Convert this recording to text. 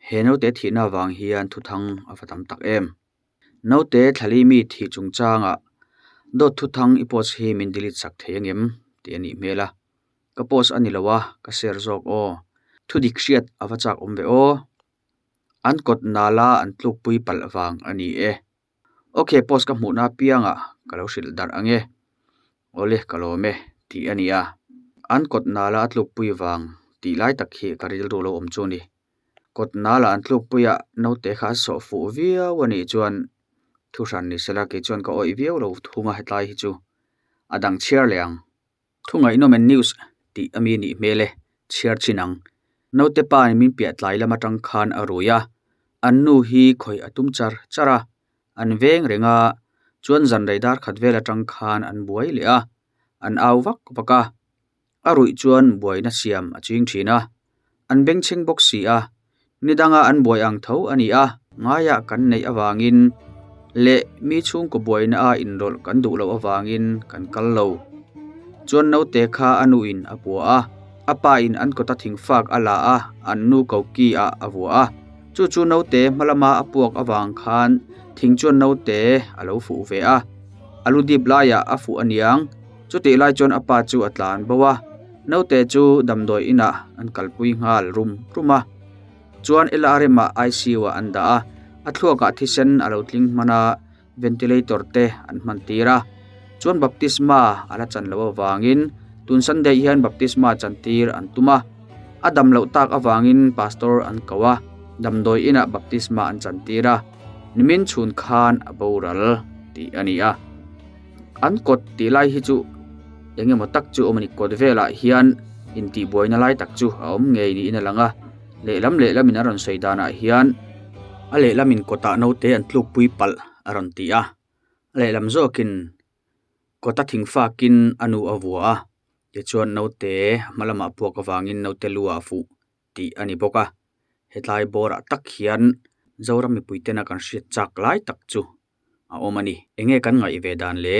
He naute thihna avang hian thuthang a va tam tak em. Naute thlali mi thih chungchangah dawt thuthang i post hi min delete sak thei angem tih a nih hmel a. Ka post a ni lo a, ka share zawk aw. Thudik hriat a va chak awm ve aw. An kawt nala an tlukpui palh vang a ni e. Ok post ka hmuhna apiangah ka lo hrilh darh ang e. Awle ka lawm e tih a ni a. An kawt nala a tlukpui vang tih lai tak hi ka rilru lo awm chu a ni. Kawt nala an tlukpuia naute kha a sawh fuh viau a nih chuan thu hran ni sela kei chuan ka awih viau lo thung a hetlai hi chu a dang chhiar leh ang. Thu ngaihnawm en news tih a mi nih hmel e, chhiar chin ang. Naute pa in min piah tlai lam atang khan a rui a, an nu hi khawih a tum char char a, an veng reng a, chuan zan rei dar khat vel atang khan an buai leh a, an au vak vak a, a ruih chuan buaina siam a ching thin a, an bengchheng bawk si a, ni danga an buai ang tho a ni a, ngaiah kan neih avangin leh mi chhungkaw buaina a inrawlh kan duh loh avangin kan kal lo. Chuan naute kha a nuin a pua a, a pa in an kawta thingfak a la a, an nu koki ah a vua a, chu chu naute hma lama a puak avang khan thing chuan naute a lo fuh ve a, a lu dip laiah a fuh aniang. Chutih lai chuan a pa chu a tlan bo a, naute chu damdawi inah an kalpui nghal rum rum a. Chuan LRM ah ICU ah an dah a, a thluakah thisen a lo tling hman a, ventilator te an hman tir a. Chuan baptisma a la chan loh avangin tun Sunday hian baptisma chan tir an tum a. A dam loh tak avangin pastor an ko a, damdawi inah baptisma an chan tir a, nimin chhun khan a boral tih a ni a. An kawt tih lai hi chu eng emaw tak chu awm a ni kawt velah hian intihbuaina lai tak chu a awm ngei niin a lang a lehlam lehlamin a rawn sawi danah hian a lehlamin kawtah naute an tlukpui palh a rawn ti a a lehlam zawkin kawta thing fakin a nu a vua a tichuan naute hma lamah puak avangin naute lu ah a fuh tih a ni bawk a hetlai bawrah tak hian Zoram mipui tena kan hriat chak lai tak chu a awm a ni. Enge kan ngaih ve dan le?